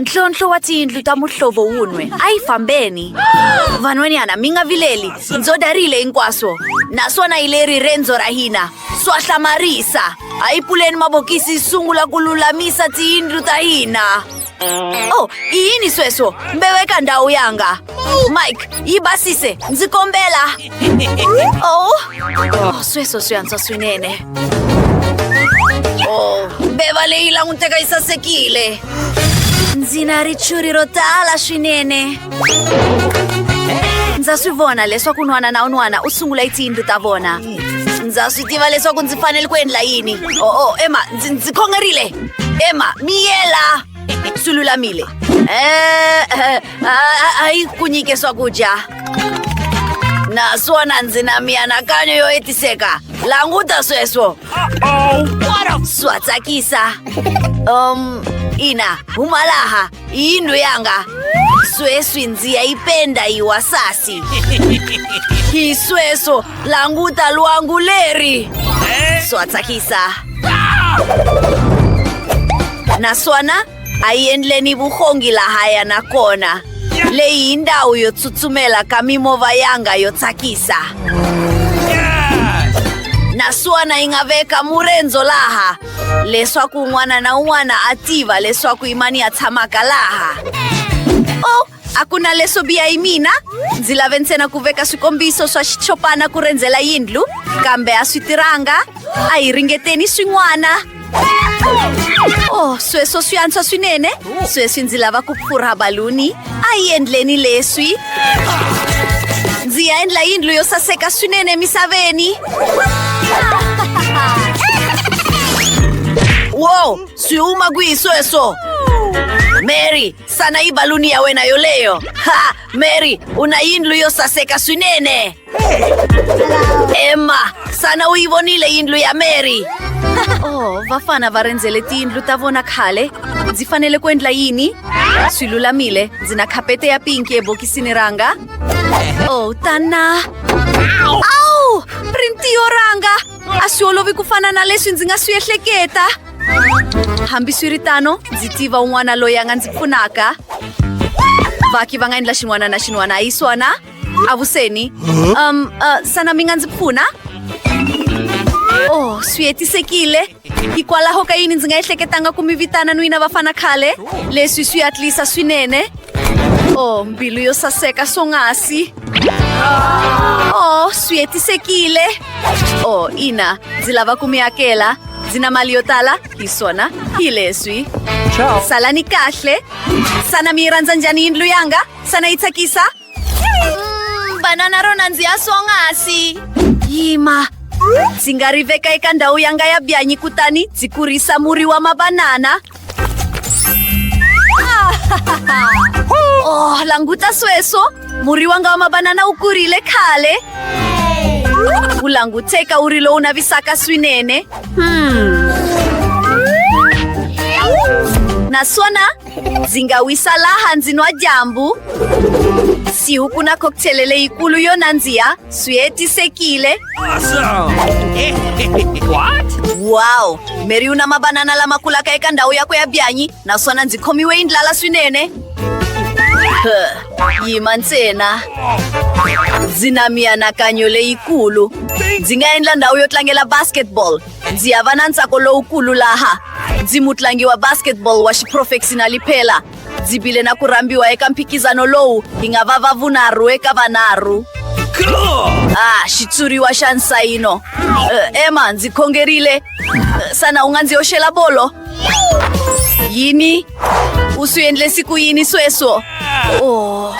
Ntlhontlho wa tiyindlu ta muhlovo wun'we. A yi fambeni. Vanhwanyana, mi nga vileli. Ndzo darile hinkwaswo. Naswona hi leri rendzo ra hina. Swa hlamarisa. A hi pfuleni mabokisi hi sungula ku lulamisa tiyindlu ta hina. Oh, i yini sweswo? Mbewu eka ndhawu yanga. Mike, yi basise, ndzi kombela. Oh, oh sweswo swi antswa swinene. Oh, mbeva leyi languteka yi sasekile. Ndzi na ritshuri ro tala swinene. Ndza swi vona leswaku un'wana na un'wana u sungula hi tiyindlu ta vona. Ndza swi tiva leswaku ndzi fanele ku endla yini. Oh, oh, Emma, ndzi, ndzi khongerile. Emma, miyela! Swi lulamile. Eh, eh, a a yi ku nyike swakudya. Naswona ndzi na mianakanyo yo hetiseka. Languta sweswo. Swa tsakisa. Ina, huma laha. I yindlu yanga. Sweswi ndzi ya yi penda yi wa sasi. Hi sweswo, languta lwangu leri. Swa tsakisa. Naswona a yi endleni vuxongi lahaya nakona. Leyi i ndhawu yo tsutsumela ka mimovha yanga yo tsakisa. Naswona yi nga veka murendzo laha leswaku un'wana na un'wana a tiva leswaku i mani a tshamaka laha. Oh, a ku na leswo biha hi mina. Ndzi lave ntsena ku veka swikombiso swa xitshopana ku rendzela yindlu, kambe a swi tirhanga. A hi ringeteni swin'wana. Oh, sweswo swi antswa swinene. Sweswi ndzi lava ku pfurha baluni. A hi endleni leswi. Ndzi ya endla yindlu yo saseka swinene emisaveni. Wow, swi huma kwihi sweswo? Mary, sana yi baluni ya wena yoleyo. Ha, Mary, u na yindlu yo saseka swinene. Emma, sana u yi vonile yindlu ya Mary. Oh, vafana va rendzele tiyindlu ta vona khale. Ndzi fanele ku endla yini? Swi lulamile, ndzi na khapete ya pinki ebokisini ranga. Oh, tana. Awu, rintiho ranga. A swi olovi ku fana na leswi ndzi nga swi ehleketa. Hambiswiritano, ndzi tiva un'wana loyi a nga ndzi pfunaka. Vaki va nga endla xin'wana na xin'wana, a yi swona? Avuseni. Sana mi nga ndzi pfuna? Oh, swi hetisekile. Hikwalaho ka yini ndzi nga ehleketanga ku mi vitana nwina vafana khale? Leswi swi hatlisa swinene. Oh, mbilu yo saseka swonghasi. Oh, swi hetisekile. Oh, ina, ndzi lava ku mi hakela. Ndzi na mali yo tala, hi swona, hi leswi. Salani kahle. Sana mi yi rhandza njhani yindlu yanga? Sana yi tsakisa? Banana ro nandziha swonghasi. Yima. Ndzi nga ri veka eka ndhawu yanga ya byanyi kutani ndzi kurisa murhi wa mabanana. Oh, languta sweswo. Murhi wanga wa mabanana wu kurile khale. Wu languteka wu ri lowu navisaka swinene. Naswona Ndzi nga wisa laha ndzi nwa dyambu. Sihuku na cocktail leyikulu yo nandziha swi hetisekile. Awesome! What? Wow! Mary u na mabanana lama kulaka eka ndhawu yakwe ya byanyi naswona ndzi khomiwe hi ndlala swinene. Huh, yima ntsena. Ndzi na mianakanyo leyikulu. Ndzi nga endla ndhawu yo tlangela basketball. Ndzi ya va na ntsako lowukulu laha. Ndzi mutlangi wa basketball wa xiphurofexinali phela. Ndzi bile na ku rhambiwa eka mphikizano lowu hi nga va va vunharhu eka vanharhu. Ah, xitshuriwa xa nsayino. Emma, ndzi khongerile. Sana u nga ndzi hoxela bolo? Yini? U swi endlesi ku yini sweswo? Oh.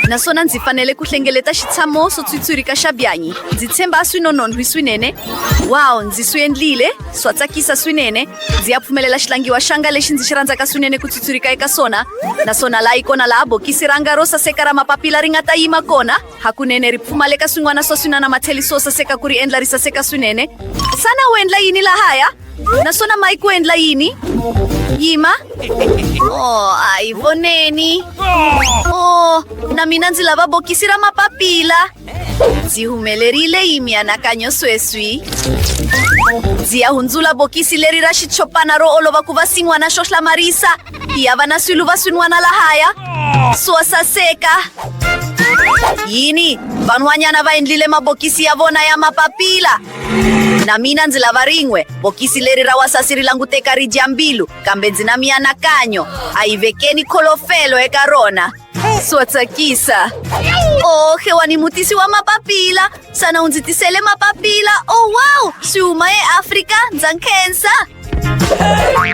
Naswona ndzi fanele ku hlengeleta xitshamo swo tswitswirika xa byanyi. Ndzi tshemba a swi nonon'hwi swinene. Wow, ndzi swi endlile! Swa tsakisa swinene. Ndzi ya pfumelela xitlangiwa xanga lexi ndzi xi rhandzaka swinene ku tswitswirika eka swona. Naswona laha yi kona laha bokisi ranga ro saseka ra mapapila ri nga ta yima kona. Hakunene ri pfumaleka swin'wana swa swinanamatheli swo saseka ku ri endla ri saseka swinene. Sana u endla yini lahaya? Naswona Mike u endla yini? Yima. Oh, a hi voneni. Oh, na mina ndzi lava bokisi ra mapapila. Ndzi humelerile hi mianakanyo sweswi. Ndzi ya hundzula bokisi leri ra xitshopana ro olova ku va xin'wana xo hlamarisa. Hi ya va na swiluva swin'wana lahaya. Swo saseka. Yini? Van'wanyana va endlile mabokisi ya vona ya mapapila. Na mina ndzi lava rin'we. Bokisi leri ra wasasi ri languteka ri dya mbilu, kambe ndzi na mianakanyo. A hi vekeni kholofelo eka rona. Swa tsakisa. Oh, xewani mutisi wa mapapila. Xana u ndzi tisele mapapila? Oh, wow! Swi huma eAfrika. Ndza nkhensa.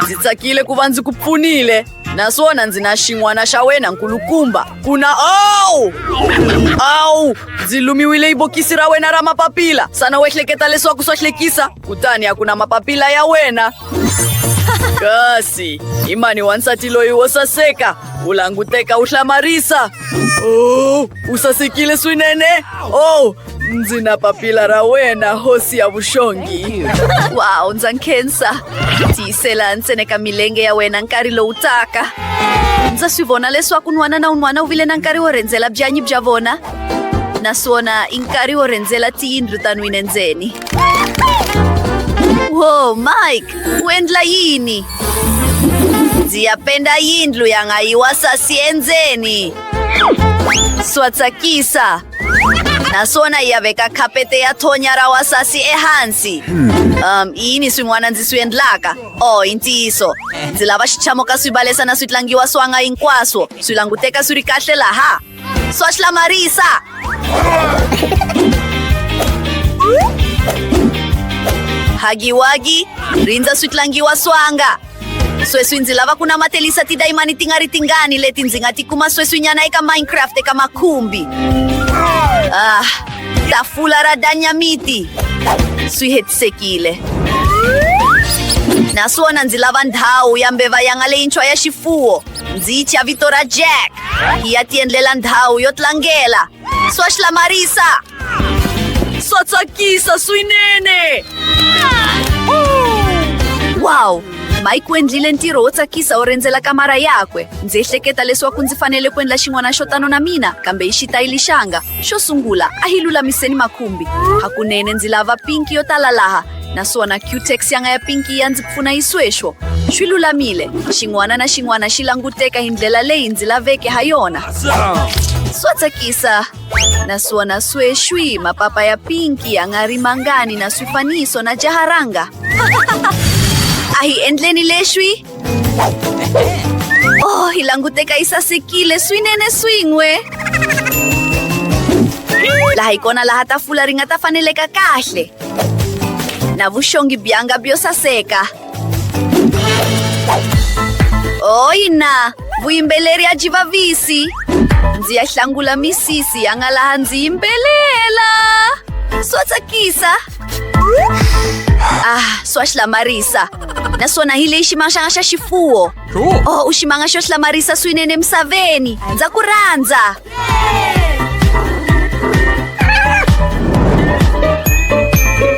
Ndzi tsakile ku va ndzi ku pfunile. Naswona ndzi na xin'wana xa wena nkulukumba. Ku na ow! Awu! Ndzi lumiwile hi bokisi ra wena ra mapapila. Xana u ehleketa leswaku swa hlekisa? Kutani a ku na mapapila ya wena. Kasi, i mani wansati loyi wo saseka? U languteka u hlamarisa. Oh, u sasekile swinene. Oh, ndzi na papila ra wena, hosi ya vuxongi. Wow, ndza nkhensa. Tiyisela ntsena eka milenge ya wena nkarhi lowu taka. Ndza swi vona leswaku un'wana na un'wana u vile na nkarhi wo rhendzela byanyi bya vona. Naswona i nkarhi wo rhendzela tiyindlu ta nwina endzeni. Wo, Mike, u endla yini? Ndzi ya penda yindlu ya nga yi wasasi endzeni. Swa tsakisa. Naswona yi ya veka khapete ya thonya ra wasasi ehansi. I yini swin'wana ndzi swi endlaka? Oh, i ntiyiso. Ndzi lava xitshamo ka swibalesa na switlangiwa swanga hinkwaswo. Swi languteka swi ri kahle laha. Swa hlamarisa! Hagiwagi, rindza switlangiwa swanga. Sweswi ndzi lava ku namatelisa tidayimani ti nga ri tingani leti ndzi nga ti kuma sweswinyana eka Minecraft eka makhumbi. Ah, tafula ra danyamiti. Swi hetisekile. Naswona ndzi lava ndhawu ya mbeva yanga leyintshwa ya xifuwo. Ndzi yi thya vito ra Jack. Hi ya tiendlela ndhawu yo tlangela. Swa hlamarisa! Swa tsakisa swinene! Wow! Mike u endlile ntirho wo tsakisa wo rendzela kamara yakwe. Ndzi ehleketa leswaku ndzi fanele ku endla xin'wana xo tano na mina, kambe hi xitayili xanga. Xo sungula, a hi lulamiseni makhumbi. Hakunene ndzi lava pinki yo tala laha, naswona Cutex yanga ya pinki ya ndzi pfuna hi sweswo. Swi lulamile, xin'wana na xin'wana xi languteka hi ndlela leyi ndzi laveke ha yona. Swa tsakisa! Naswona sweswi mapapa ya pinki ya nga ri mangani na swifaniso na jaharanga. A hi endleni leswi! Oh, hi languteka yi sasekile swinene swin'we. Laha hi kona laha tafula ri nga ta faneleka kahle. Na vuxongi byanga byo saseka. Oh, ina, vuyimbeleri a byi vavisi. Ndzi ya hlangula misisi ya nga laha ndzi yimbelela. Swa tsakisa. Ah, swa hlamarisa. Naswona hi leyi ximanga xa xifuwo. Oh, u ximanga xo hlamarisa swinene emisaveni. Ndza ku rhandza.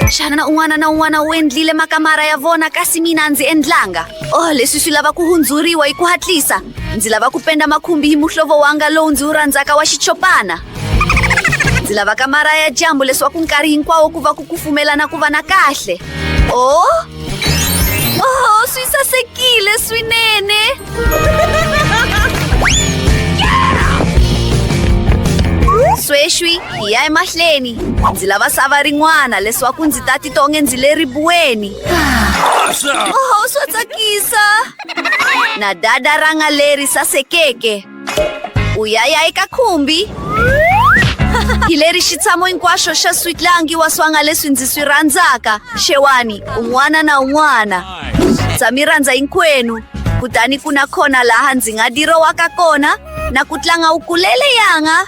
Xana un'wana na un'wana u endlile makamara ya vona kasi mina a ndzi endlanga? Oh, leswi swi lava ku hundzuriwa hi ku hatlisa. Ndzi lava ku penda makhumbi hi muhlovo wanga lowu ndzi wu rhandzaka wa xitshopana. Ndzi lava kamara ya dyambu leswaku nkarhi hinkwawo ku va ku kufumela na ku va na kahle. Oh! Oh, swi sasekile swinene! Sweswi hi ya emahlweni. Ndzi lava sava rin'wana leswaku ndzi ta titwa onge ndzi le ribuweni. Oh, swa tsakisa! Na dada ranga leri sasekeke. U ya ya eka khumbi. Hi leri xitshamo hinkwaxo xa switlangiwa swa nga leswi ndzi swi rhandzaka. Xewani, un'wana na un'wana. Ndza mi rhandza hinkwenu. Kutani ku na khona laha ndzi nga dirowaka kona na ku tlanga ukulele yanga.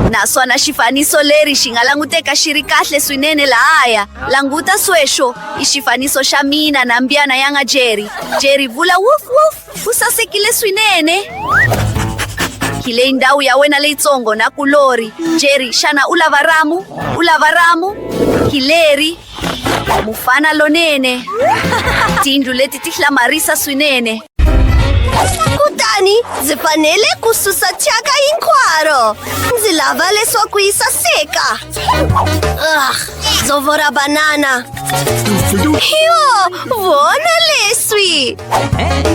Naswona xifaniso leri xi nga languteka xi ri kahle swinene lahaya. Languta sweswo, i xifaniso xa mina na mbyana yanga Jerry. Jerry vula woof woof. U sasekile swinene. Hi leyi ndhawu ya wena leyitsongo na kulori. Jerry, xana u lava ramu? U lava ramu? Hi leri. Mufana lonene. Tindlu leti ti hlamarisa swinene. Kutani ndzi fanele ku susa thyaka hinkwaro. Ndzi lava leswaku yi saseka. Ugh, dzovo ra banana. Yo, vona leswi!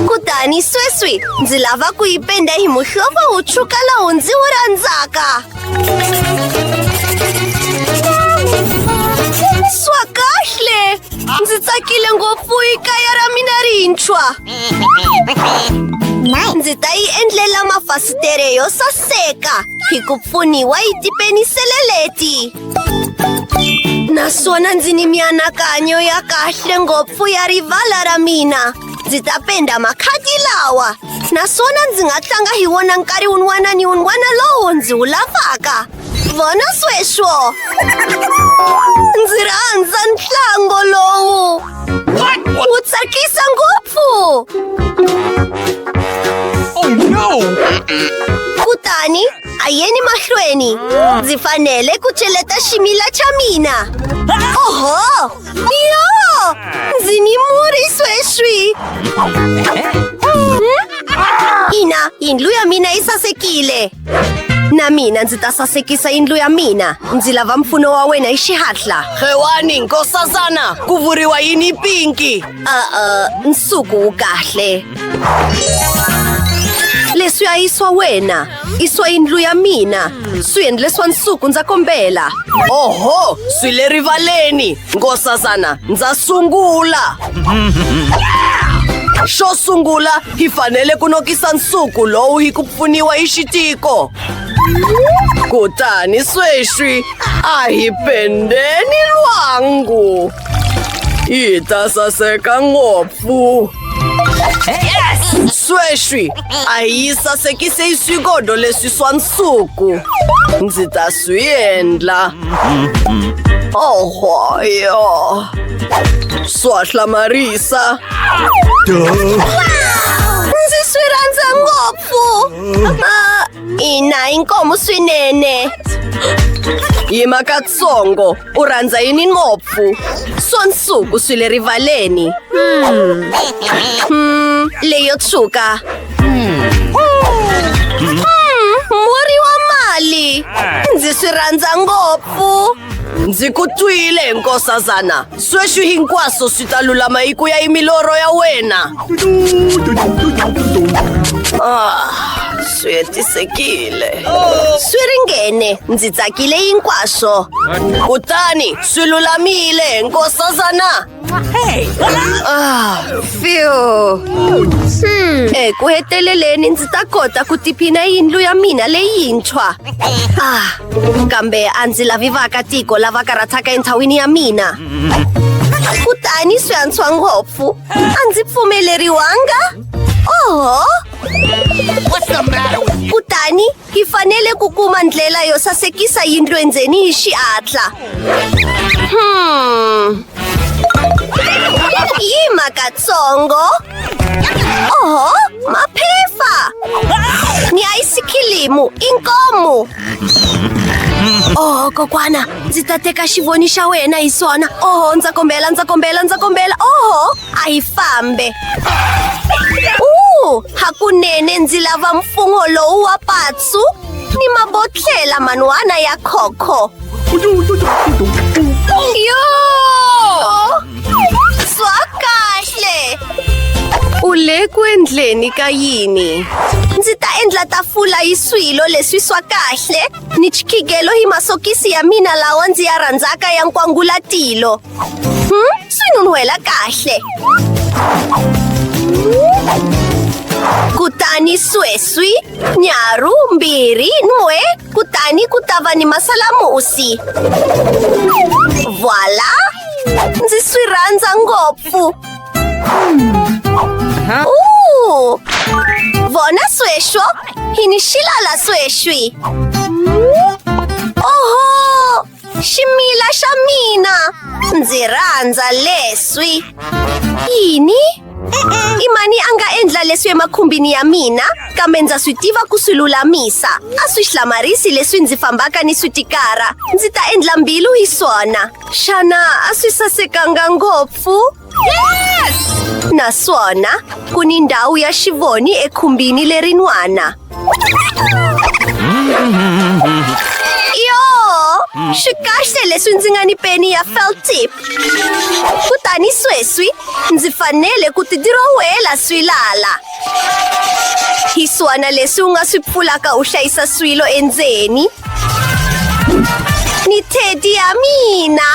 Kutani sweswi ndzi lava ku yi penda hi muhlovo wo tshwuka lowu ndzi wu rhandzaka. Swa kahle! Ndzi tsakile ngopfu hi kaya ra mina rintshwa. Ndzi ta yi endlela mafasitere yo saseka hi ku pfuniwa hi tipenisele leti. Naswona ndzi ni mianakanyo ya kahle ngopfu ya rivala ra mina. Ndzi ta penda makhadi lawa naswona ndzi nga tlanga hi wona nkarhi wun'wana ni wun'wana lowu ndzi wu lavaka. Vona sweswo! Ndzi rhandza ntlango lowu! Wu tsakisa ngopfu! Oh no! Kutani a yeni mahlweni. Ndzi fanele ku cheleta ximila xa mina. Oho! Yo! Ndzi ni murhi sweswi! Ina, yindlu ya mina yi sasekile. Na mina ndzi ta sasekisa yindlu ya mina. Ndzi lava mpfuno wa wena hi xihatla. Xewani, nkosazana, ku vuriwa yini Pinki? Uh-uh, nsuku wu kahle. Leswi a yi swa wena, i swa yindlu ya mina. Swi endle swa nsuku ndza kombela. Oho, swi le rivaleni, nkosazana, ndza sungula. Xo sungula, hi fanele ku n'okisa nsuku lowu hi ku pfuniwa hi xitiko. Kutani sweswi a hi pendeni lwangu. Yi ta saseka ngopfu. Sweswi a hi yi sasekise hi swigodo leswi swa nsuku. Ndzi ta swi endla. Oho, yo. Swa hlamarisa. Ndzi swi rhandza ngopfu. Ah, ina, inkomu swinene. Yima katsongo, u rhandza yini ngopfu? Swa nsuku swi le rivaleni. Leyo tshuka. Muri wa mali. Ndzi swi rhandza ngopfu. Ndzi ku twile, nkosazana. Sweswi hinkwaswo swi ta lulama hi ku ya hi milorho ya wena. Ah, swi hetisekile. Swi ringene, ndzi tsakile hinkwaswo. Kutani swi lulamile, nkosazana. Ah, phew. Eku heteleleni ndzi ta kota ku tiphina yindlu ya mina leyintshwa. Ah, kambe a ndzi lavi vaakatiko lava karhataka endhawini ya mina. Kutani swi antswa ngopfu. A ndzi pfumeleriwanga. Oho! Kutani hi fanele ku kuma ndlela yo sasekisa yindlu endzeni hi xihatla. Yima katsongo. Oho, maphepha! Ni ayisikhilimu, inkomu. Oho, kokwana, ndzi ta teka xivoni xa wena hi swona. Oho, ndza kombela, ndza kombela, ndza kombela. Oho, a hi fambe. U, hakunene ndzi lava mfungho lowu wa patsu ni mabodlhela man'wana ya khokho. Yo! Swa kahle! U le ku endleni ka yini? Ndzi ta endla tafula hi swilo leswi swa kahle ni xikhigelo hi masokisi ya mina lawa ndzi ya rhandzaka ya nkwangulatilo. Swi nun'hwela kahle. Kutani sweswi, nyaru, mbirhi, n'we, kutani ku ta va ni masalamusi. Voila! Ndzi swi rhandza ngopfu. Ooh! Vona sweswo, hi ni xilala sweswi. Oho! Ximila xa mina! Ndzi rhandza leswi. Yini? I mani a nga endla leswi emakhumbini ya mina? Kambe ndza swi tiva ku swi lulamisa. A swi hlamarisi leswi ndzi fambaka ni switikara. Ndzi ta endla mbilu hi swona. Xana a swi sasekanga ngopfu? Naswona ku ni ndhawu ya xivoni ekhumbini lerin'wana. Yo! Swi kahle leswi ndzi nga ni peni ya felt tip. Kutani sweswi ndzi fanele ku tidirowela swilala. Hi swana leswi u nga swi pfulaka u hlayisa swilo endzeni. Ni teddy ya mina.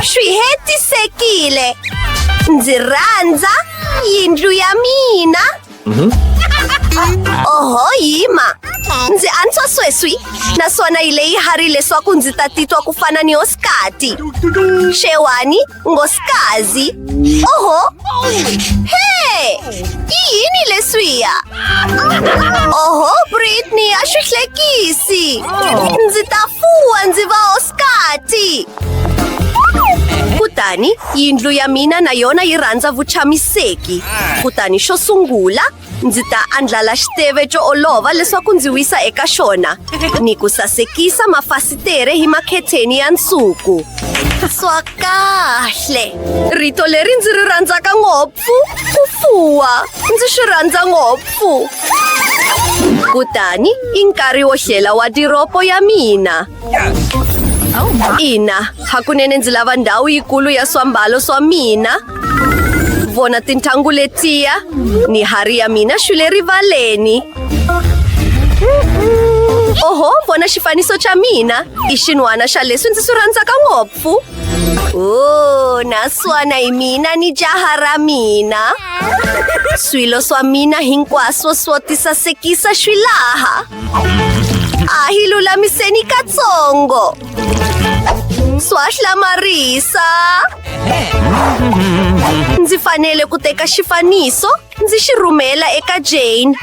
Swi hetisekile. Ndzi rhandza yindlu ya mina. Oho, yima. Ndzi antswa sweswi, naswona yi leyi hari leswaku ndzi ta titwa ku fana ni hosikati. Xewani, nkosikazi. Oho! He! I yini leswiya? Oho, Britney, a swi hlekisi. Ndzi ta fuwa ndzi va hosikati. Kutani yindlu ya mina na yona yi rhandza vutshamiseki. Kutani xo sungula, ndzi ta andlala xiteve xo olova leswaku ndzi wisa eka xona ni ku sasekisa mafasitere hi makhetheni ya nsuku. Swa kahle! Rito leri ndzi ri rhandzaka ngopfu, ku fuwa, ndzi swi rhandza ngopfu. Kutani i nkarhi wo hlela wadiropo ya mina. Ina, hakunene ndzi lava ndhawu yikulu ya swiambalo swa mina. Vona tinthangu letiya, ni hari ya mina swi le rivaleni. Oho, vona xifaniso xa mina, i xin'wana xa leswi ndzi swi rhandzaka ngopfu. Oh, naswona hi mina ni jaha ra mina. Swilo swa mina hinkwaswo swo tisasekisa swi laha. A hi lulamiseni katsongo. Swa hlamarisa. Ndzi fanele ku teka xifaniso ndzi xi rhumela eka Jane.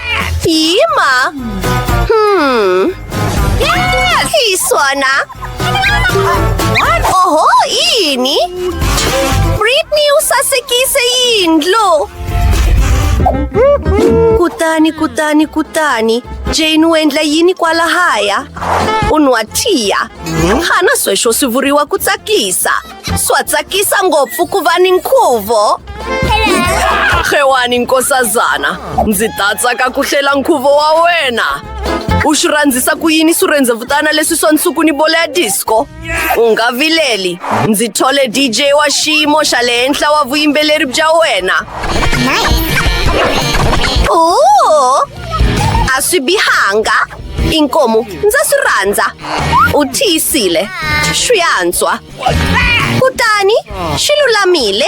Yima. Hi swona. Oho, yini? Britney u sasekise yindlu. Kutani, kutani, kutani, Jane u endla yini kwalahaya? U nwa tiya. Xana sweswo swi vuriwa ku tsakisa? Swa tsakisa ngopfu ku va ni nkhuvo. Xewani nkosazana, ndzi ta tsaka ku hlela nkhuvo wa wena. U swi rhandzisa ku yini swirhendzevutana leswi swa nsuku ni bolo ya disco? U nga vileli, ndzi thole DJ wa xiyimo xa le henhla wa vuyimbeleri bya wena. Oh! A swi bihanga. Inkomu, ndza swi rhandza. U tiyisile. Swi antswa. Kutani, swi lulamile.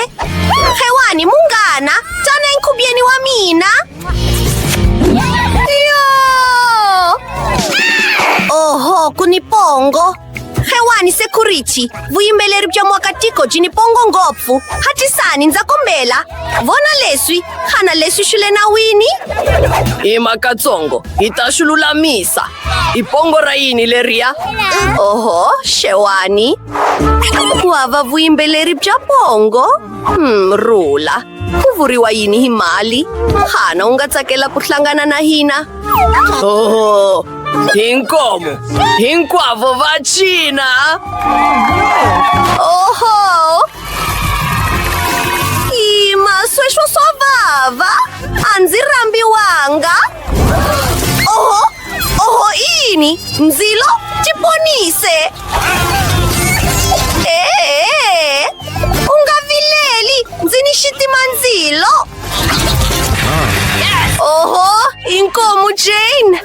Xewani munghana, tana enkhubyeni wa mina. Yo! Oho, ku ni pongo. Xewani security, vuyimbeleri bya mwakatiko byi ni pongo ngopfu. Hatlisani, ndza kombela. Vona leswi, xana leswi swi le nawini? I makatsongo, hi ta swi lulamisa. I pongo ra yini leriya? Oho, xewani. Ku hava vuyimbeleri bya pongo? Rhula. Ku vuriwa yini hi mali? Xana u nga tsakela ku hlangana na hina? Oho, hinkomu, hinkwavo va cina. Oho! Yima, sweswo swa vava. A ndzi rhambiwanga. Oho, oho yini? Ndzilo, tiponise. Ee, u nga vileli, ndzi ni xitimandzilo. Oho, inkomu Jane.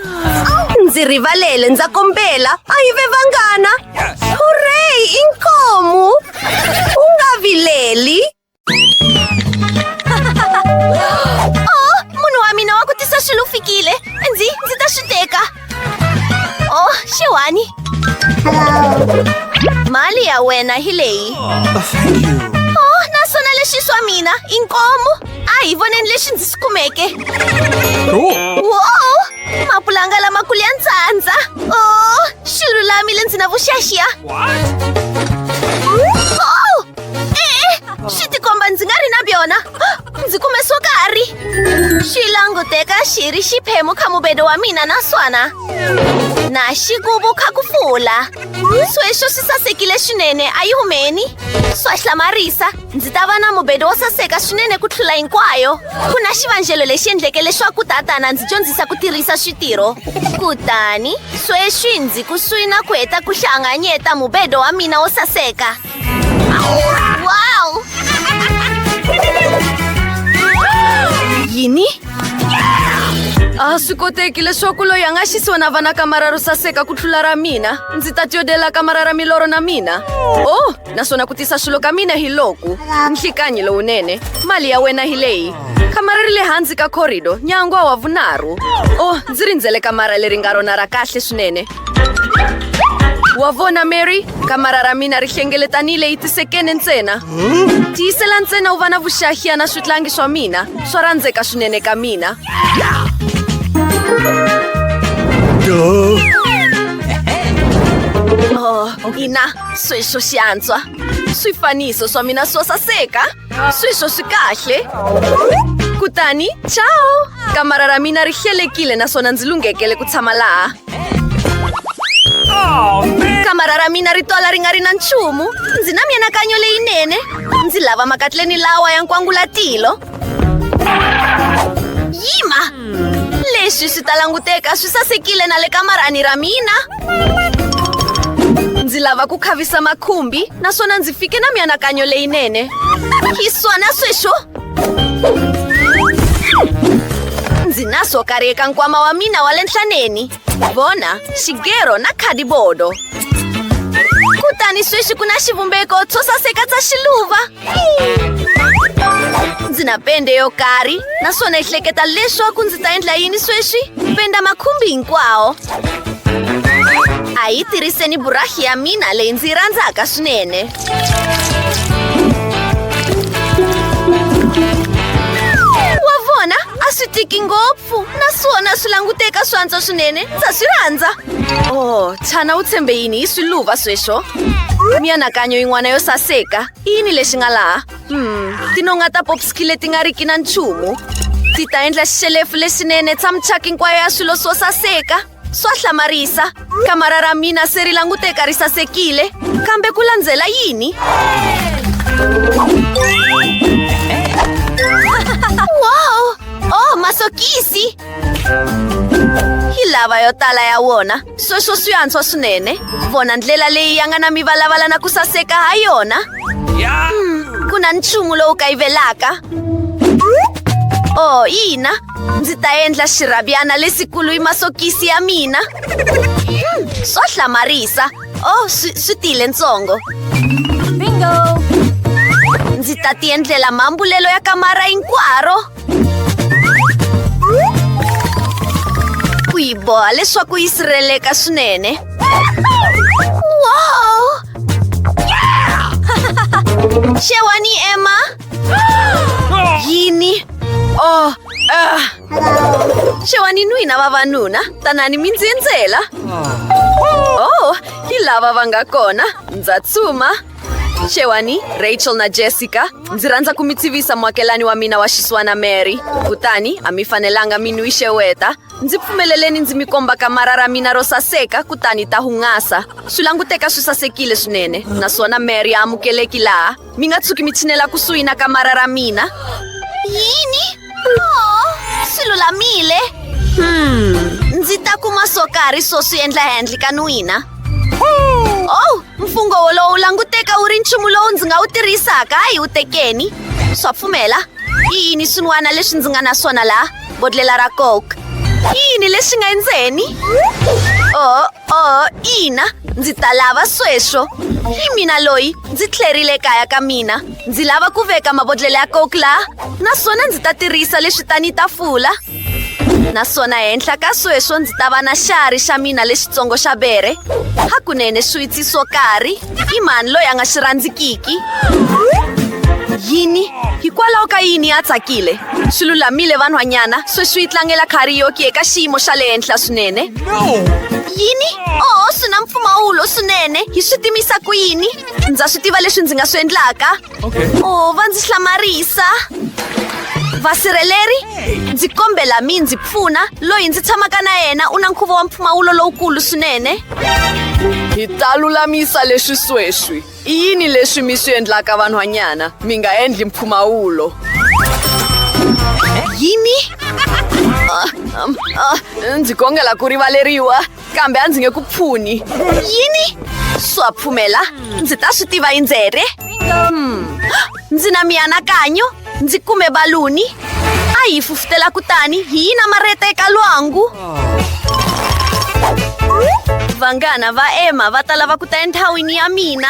Ndzi rivalele, ndza kombela, a hi ve vanghana. Hooray, inkomu. U nga vileli. Oh, munhu wa mina wa ku tisa swilo u fikile. Ndzi ndzi ta swi teka. Oh, xewani. Mali ya wena hi leyi. Oh, naswona leswi swa mina, inkomu. A hi voneni leswi ndzi swi kumeke. Wow! Mapulanga lamakulu ya ntsandza. Oh, swi lulamile ndzi na vuxiyaxiya. Oh! E-e, swi tikomba ndzi nga ri na byona. Ndzi kume swo karhi. Swi languta. languteka xi ri xiphemu kha mubedo wa mina naswona na xigubu kha ku fula. Sweswo swi sasekile swinene, a yi humeni? Swa hlamarisa, ndzi ta va na mubedo wo saseka swinene ku tlula hinkwayo. Ku na xivangelo lexi endleke leswaku tatana ndzi dyondzisa ku tirhisa switirho. Kutani, sweswi ndzi kusuhi na ku heta ku hlanganyeta mubedo wa mina wo saseka. Wow! Yini? A swi koteki leswaku loyi a nga xisiwa na va na kamara ro saseka ku tlula ra mina. Ndzi ta tyodela kamara ra milorho na mina. Oh, naswona ku tisa swilo ka mina hi loku. Nhlikanyi lowunene. Mali ya wena hi leyi. Kamara ri le hansi ka khorido, nyangwa wa vunharhu. Oh, ndzi rindzele kamara leri nga rona ra kahle swinene. Wa vona, Mary, kamara ra mina ri hlengeletanile hi tisekene ntsena. Tiyisela ntsena u va na vuxahiya na switlangi swa mina, swa rhandzeka swinene ka mina. Oh, ina, sweswo xi antswa. Swifaniso swa mina swo saseka. Sweswo swi kahle. Kutani, ciao! Kamara ra mina ri hlelekile naswona ndzi lunghekele ku tshama laha. Kamara ra mina ri twala ri nga ri na nchumu. Ndzi na mianakanyo leyinene. Ndzi lava makatleni lawa ya nkwangulatilo. Yima! Leswi swi ta languteka swi sasekile na le kamarani ra mina. Ndzi lava ku khavisa makhumbi naswona ndzi fike na mianakanyo leyinene. Hi swona sweswo. Ndzi na swo karhi eka nkwama wa mina wa le nhlaneni. Vona, xigero na khadibodo. Kutani sweswi ku na xivumbeko xo saseka xa xiluva. Ndzi na pende yo karhi, naswona ehleketa leswaku ndzi ta endla yini sweswi? Penda makhumbi hinkwawo. A hi tirhiseni burahi ya mina leyi ndzi yi rhandzaka swinene. Wa vona, a swi tiki ngopfu, naswona swi languteka swi antswa swinene. Ndza swi rhandza. Oh, xana u tshembe yini hi swiluva sweswo? Mianakanyo yin'wana yo saseka. I yini lexi nga laha? Hmm, tinonga ta popski leti nga riki na nchumu. Ti ta endla xixelefu lexinene xa muchaka hinkwayo ya swilo swo saseka. Swa hlamarisa! Kamara ra mina se ri languteka ri sasekile, kambe ku landzela yini? Wow! Oh, masokisi! Hi lava yo tala ya wona, sweswo swi antswa swinene. Vona ndlela leyi ya nga na mivalavala na ku saseka ha yona. Ku na nchumu lowu kayivelaka. Oh, ina, ndzi ta endla xirhabyana lexikulu hi masokisi ya mina. Swa hlamarisa. Oh, swi, swi tile ntsongo. Bingo! Ndzi ta tiendlela mambulelo ya kamara hinkwaro. Ku yi boha leswaku yi sirheleleka swinene. Wow! Xewani, Emma. Yini? Oh, ah. Xewani nwina vavanuna, tanani mi ndzi endzela. Oh, hi lava va nga kona. Ndza tsuma. Xewani, Rachel na Jessica. Ndzi rhandza ku mi tivisa muakelani wa mina wa xiswana Mary. Kutani, a mi fanelanga mi nwi xeweta. Ndzi pfumeleleni ndzi mi komba kamara ra mina ro saseka kutani ta hungasa. Swi languteka swi sasekile swinene, naswona Mary a amukeleki laha. Mi nga tshuki mi tshinela kusuhi na kamara ra mina. Yini? Oh, swi lulamile. Ndzi ta kuma swo karhi swo swi endla handle ka nwina. Oh, mfungho wolowo wu languteka wu ri nchumu lowu ndzi nga wu tirhisaka. A hi wu tekeni. Swa pfumela. I yini swin'wana leswi ndzi nga na swona laha? Bodlela ra Coke. I yini lexi nga endzeni? Oh, oh, ina, ndzi ta lava sweswo. Hi mina loyi, ndzi tlherile ekaya ka mina. Ndzi lava ku veka mabodlela ya Coke laha, naswona ndzi ta tirhisa leswi tanihi tafula. Naswona henhla ka sweswo ndzi ta va na xiharhi xa mina lexitsongo xa bere. Hakunene switsi swo karhi, i mani loyi a nga xi rhandzikiki? Yini? Hikwalaho ka yini a tsakile? Swi lulamile vanhwanyana, sweswi yi tlangela karaoke eka xiyimo xa le henhla swinene. Yini? Oh, swi na mpfumawulo swinene. Hi swi timisa ku yini? Ndza swi tiva leswi ndzi nga swi endlaka. Okay. Oh, va ndzi hlamarisa. Vasirheleri, ndzi kombela mi ndzi pfuna. Loyi ndzi tshamaka na yena u na nkhuvo wa mpfumawulo lowukulu swinene. Hi ta lulamisa leswi sweswi. I yini leswi mi swi endlaka vanhwanyana? Mi nga endli mpfumawulo. Yini? Ndzi kongela ku rivaleriwa, kambe a ndzi nge ku pfuni. Yini? Swa pfumela, ndzi ta swi tiva hi ndzere. Ndzi na mianakanyo, ndzi kume baluni. A yi fufutela kutani hi yi namarheta eka lwangu. Vanghana va Emma va ta lava ku ta endhawini ya mina.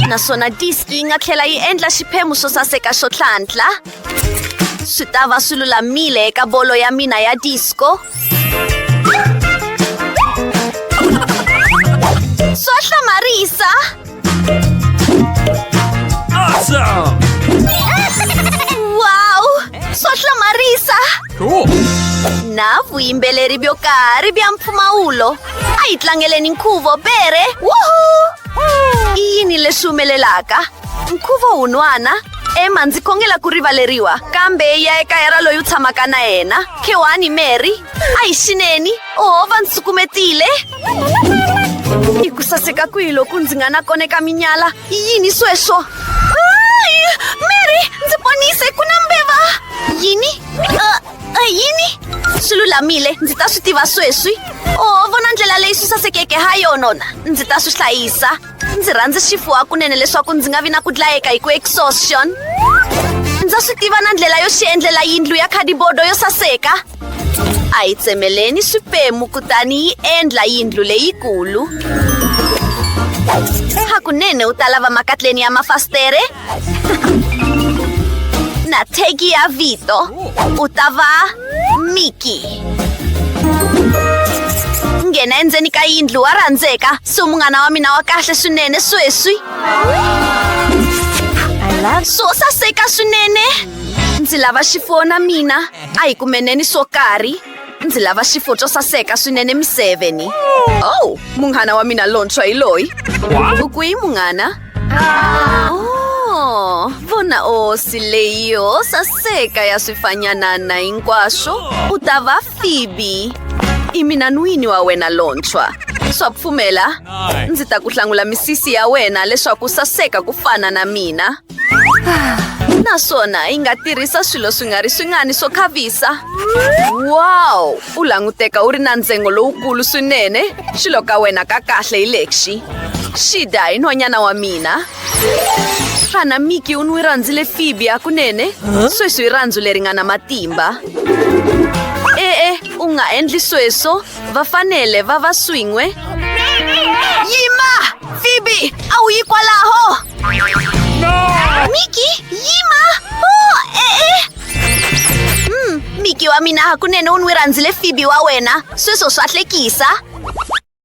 Naswona diski yi nga tlhela yi endla xiphemu xo saseka xo tlhantlha. Swi ta va swi lulamile eka bolo ya mina ya disco. Swa hlamarisa! Awesome! Wow! Swa hlamarisa! Cool! Na vuyimbeleri byo karhi bya mpfumawulo. A hi tlangeleni nkhuvo, bere! Woohoo! I yini leswi humelelaka? Nkhuvo wun'wana? Emma, ndzi khongela ku rivaleriwa, kambe ya ekaya ra loyi u tshamaka na yena. Khewani, Mary. A hi xineni. Oho, va ndzi sukumetile. I ku saseka kwihi loku ndzi nga na kona eka minyala? I yini sweswo? Ay, Mary, ndzi ponise, ku na mbeva! Yini? Yini? Swi lulamile, ndzi ta swi tiva sweswi. Oh, vona ndlela leyi swi sasekeke ha yona. Ndzi ta swi hlayisa. Ndzi rhandze xifuwo hakunene leswaku ndzi nga vi na ku dlayeka hi ku exhaustion. Ndza swi tiva na ndlela yo xi endlela yindlu ya khadibodo yo saseka. A hi tsemeleni swiphemu kutani yi endla yindlu leyikulu. Hakunene u ta lava makatleni ya mafasitere na thegi ya vito. U ta va Mickey. Nghena endzeni ka yindlu, wa rhandzeka. Se u munghana wa mina wa kahle swinene sweswi. Swo saseka swinene. Ndzi lava xifuwo na mina. A hi kumeneni swo karhi. Ndzi lava xifo xo saseka swinene miseveni. Oh, munghana wa mina lontshwa hi loyi. U kwihi munghana? Oh, vona osi leyi yo saseka ya swifanyanana hinkwaswo. U ta va Phoebe. I mina nwini wa wena lontshwa. Swa pfumela? Ndzi ta ku hlangula misisi ya wena leswaku u saseka ku fana na mina. Naswona yi nga tirhisa swilo swi nga ri swingani swo khavisa. Wow! U languteka u ri na ndzengo lowukulu swinene. Xilo ka wena ka kahle hi lexi. Xi dya hi nhwanyana wa mina. Xana Mickey u nwi rhandzile Phoebe hakunene? Sweswi i rhandzu leri nga na matimba. E-e, u nga endli sweswo. Va fanele va va swin'we. Yima! Phoebe, a wu yi kwalaho! Mickey, yima! Oh, e-e! Mickey wa mina hakunene u nwi rhandzile Phoebe wa wena. Sweswo swa hlekisa.